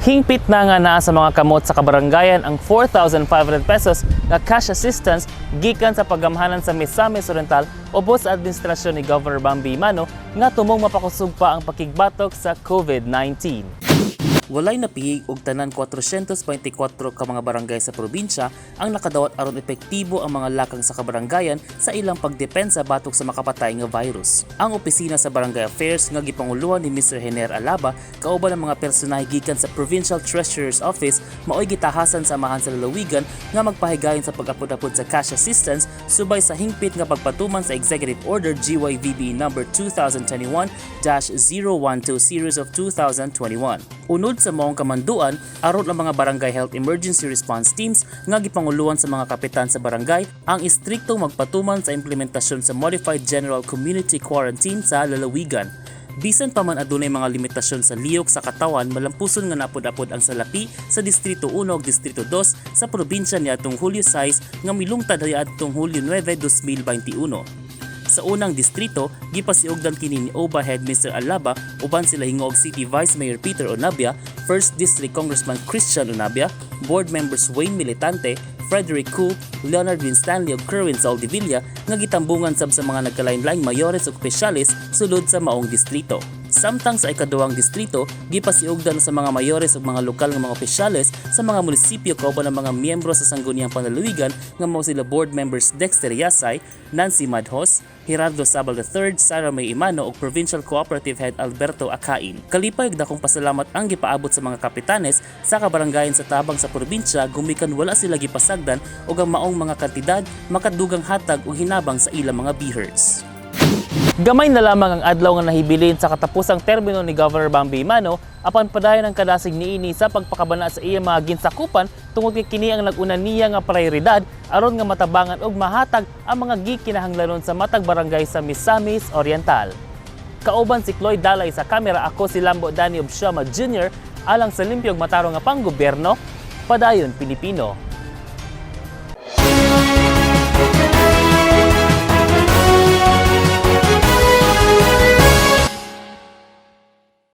Hingpit na nga naa sa mga kamot sa kabarangayan ang 4,500 pesos nga cash assistance gikan sa pagamhanan sa Misamis Oriental ubos sa administrasyon ni Governor Bambi Emano nga tumong mapakusog pa ang pakigbatok sa COVID-19. Walay napihig og tanan 424 ka mga barangay sa probinsya ang nakadawat aron epektibo ang mga lakang sa kabarangayan sa ilang pagdepensa batok sa makapatay nga virus. Ang opisina sa Barangay Affairs nga gipanguluhan ni Mr. Hener Alaba kauban ang mga personahe gikan sa Provincial Treasurer's Office maoy gitahasan sa amahan sa lalawigan nga magpahigayon sa pag-apod-apod sa cash assistance subay sa hingpit nga pagpatuman sa Executive Order GYVB number 2021-012 series of 2021. Unod sa maong kamanduan, aron ang mga barangay health emergency response teams nga gipanguluhan sa mga kapitan sa barangay ang istriktong magpatuman sa implementasyon sa Modified General Community Quarantine sa lalawigan. Bisan pa man adunay mga limitasyon sa liyok sa katawan, malampuson nga naapod-apod ang salapi sa Distrito 1 ug Distrito 2 sa probinsya niadtong Hulyo 6 nga milungtad adtong Hulyo 9, 2021. Sa unang distrito, gipasiugdan kini ni OBA Head Mr. Alaba uban sila Gingoog City Vice Mayor Peter Onabia, 1st District Congressman Christian Onabia, Board Members Wayne Militante, Frederick Koo, Leonard Winstanley ug Kerwin Saldivilla nga gitambungan sab sa mga nagkalain-laing mayores ug opisyales sulod sa maong distrito. Samtang sa ikaduhang distrito, gipasiugdan sa mga mayores ug mga lokal nga mga opisyales sa mga munisipyo kauban ang mga miyembro sa Sangguniang Panlalawigan nga mao sila board members Dexter Yasay, Nancy Madhos, Gerardo Sabal III, Sarah May Imano ug Provincial Cooperative Head Alberto Acain. Kalipay ug dakong pasalamat ang gipaabot sa mga kapitanes sa kabarangayan sa tabang sa probinsya gumikan wala sila gipasagdan ug ang maong mga kantidad makadugang hatag og hinabang sa ilang mga bihers. Gamay na lamang ang adlaw nga nahibilin sa katapusang termino ni Governor Bambi Emano apan padayon ang kadasig niini sa pagpakabana sa iyang mga ginsakupan tungod kay kini ang nag-una niya nga prioridad aron nga matabangan og mahatag ang mga gikinahanglanon sa matag barangay sa Misamis Oriental. Kauban si Cloyd Dalay sa kamera, ako si Lambo Danny Obsioma Jr. alang sa limpyog matarong nga panggobyerno, Padayon Pilipino.